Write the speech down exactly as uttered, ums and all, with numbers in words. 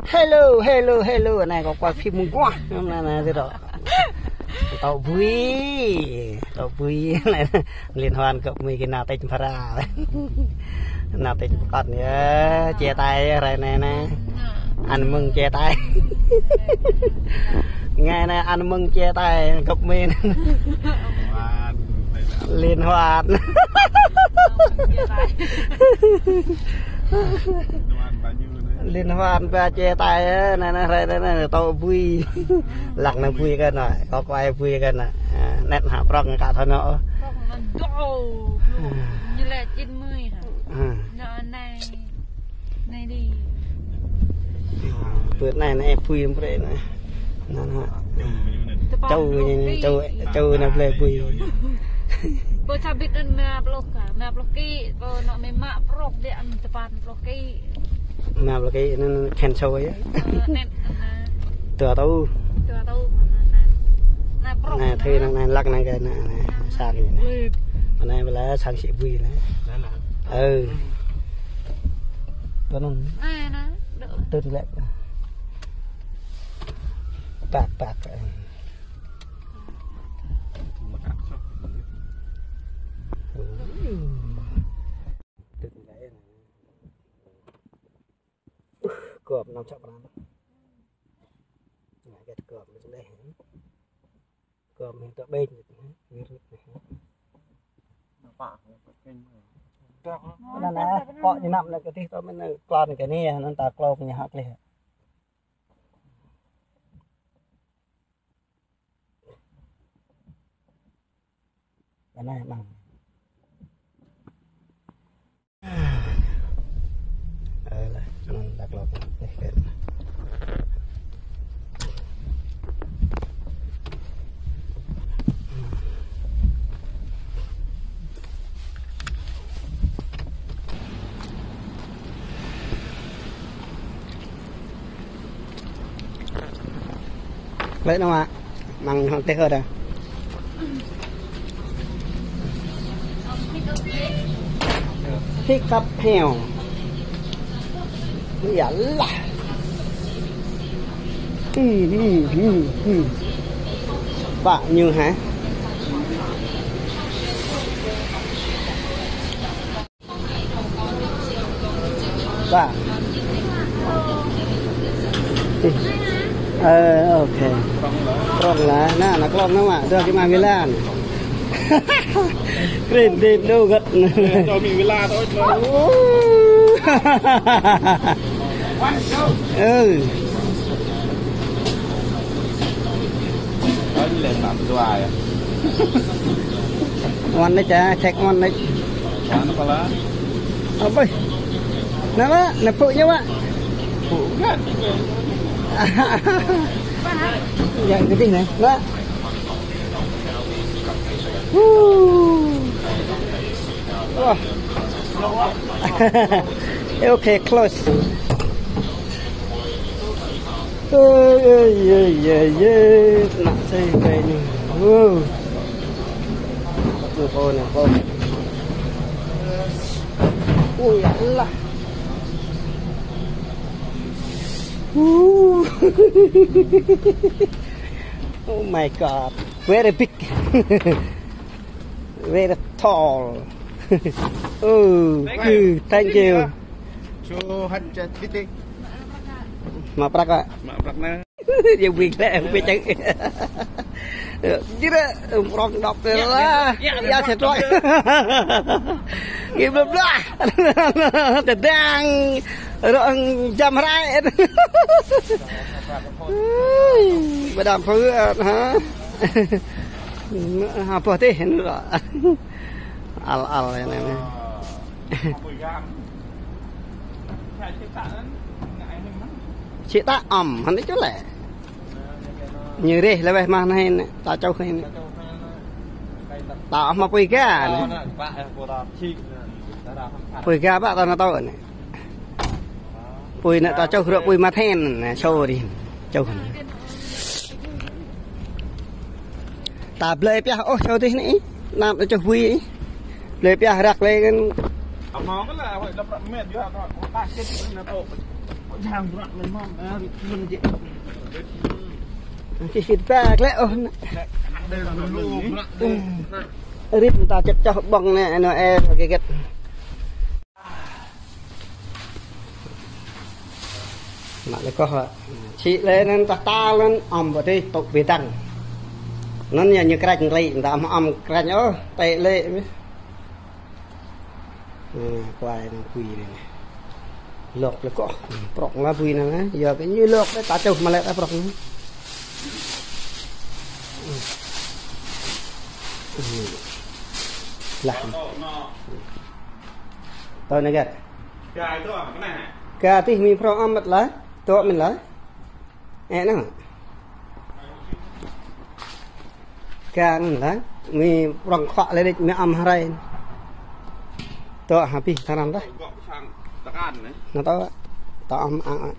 Hello, hello, hello. Anai kâo quay phim mơguah. Anai, anai, tui anŭn. Tŏ bui. Tŏ bui. Liên hoan gơ̆p mơi kơ nao tĕč phara. Nao tĕč pơkŏn yơh. Chia tay yơh, hrơi anai anai. Ăn mừng chia tay. Ngày nay ăn mừng chia tay gơ̆p mơi. Liên hoan. Liên hoan ba chia tay á, anai, anai, hrơi anai, anai, tŏ bui. Lăng anai bui kơ anai, kâo quay bui kơ anai. À, net hă prŏng kơ thâo anŭn. Ñu lĕ chín mươi hă? À. Anai, anai đi. Bơ̆t anai, anai bui brơi anai. Anŭn hă. Čô anai, čô, čô anai blơi bui. Pơ čabit anŭn mă pluh kơ, mă pluh kơ, pơ anŭn mă prŏk đĕ anŭn tơpăn pluh kơ. Mă pluh kơ anŭn, anŭn cancel yơh. Ơ, net, anŭn. Dua rơtuh. Dua rơtuh, anŭn, anŭn. Anŭn prŏk. Anai, thâo anŭn, anŭn lăng anŭn kơ anŭn, anŭn, sang anai. Anai ƀơi sang sĭ bui anai. Anŭn, anŭn. Ơ. Anŭn. Anai, anai. Tơ̆t lĕ. Pak, pak. Gơ̆p năm čăp pran. Ngă gơ̆p năm čăp đeh. Gơ̆p năm čăp ƀĕ. Anŭn anai, kâo ñu năm lĕ kơ tih tŏ mơ̆n anai klon kơ anai, anŭn ta klon ñu hă klih. Anai, anai. Ơ, lah, anŭn đăk lŏk. Ơ, kơ. Lĕ anŭn mă, mơ̆ng hăng teh ôh dah. Pick up heo. Iyalah. Hmm, hmm, hmm, hmm. Pak Như hả? Ba. Ơ, ok. Prŏng lah, anai, anai klon anai mă, dua kơ mă Milan. Kren đĭ đô găt. Cho mình Milan thôi. Ừ. Ơ, ñu lĕ năm dua yơh. One đôč, check one đôč. One apa lah? Apa? Anai mă, anai pơ̆ ñu mă. Pơ̆ gơ̆t. Yang kơ tih anai. Anai. Woo. Wah. Ok, close. Ơi, ơi, ơi, ơi, ơi. Anai, sai, sai anai. Wow. Anai, kâo anai, kâo. Ui, ya Allah. Woo. Oh my God. Very big. Very tall. Oh, thank you. Thank you. Two hundred fifty. Mă prăk, Pak. Mă prăk anai. Dia bui lĕ, bui čang. Jira, prŏng đŏk lah. Ya, ya, ya, ya, ya, ya. Gim blah blah. Tơdang. Rŏng jăm rai. Ui, ba đam phư, hă? Hă, pơh tih anŭn lŏ. Al, al anai, anai. Čih ta ăm, hăn čih lĕ. Ñu rih lĕ weh mah anai, ta čuh anai. Ta ăm mă apui ga anai. Apui ga ba ta anai tŏ anai. Apui anai ta čuh rŏ apui mă then, anai, čuh rih. Čuh. Ta blơi pioh ôh čuh tih anai. Anăm ta čuh bui. Blơi pioh răk lĕ kăn. Amâo kơ lĕ, awai dap ră met yơh, ta, ta kit na tŏ. Čih kit ba klĕ ôh. Rĭm ta čĕp čoh ƀơ̆ng anai, anai ơ, hơget. Mă lĕ kơh. Čih lĕ anŭn ta tal anŭn ăm ƀu tih tŭ bê tăng. Anŭn yơh ñu krăč rĭ, ta ăm ăm krăč ôh, tĕ lĕ. Ơ, kuai anŭn kui anai. Lŏk lĕ kơh, prŏk la bui anai, yơh kơ ñu lŏk lĕ ta čuh mă lĕ ta prŏk anai. Lah. Tơ anai găt. Ka tih mi prŏk amat lah. Tŏ min lah. Ơ, anai. Ka anŭn lah, mi prŏng khuă lĕ đĕč mi ăm hrơi. Tŏ hơbĭt tơnăn dah. Anai tŏ, tŏ ăm ang.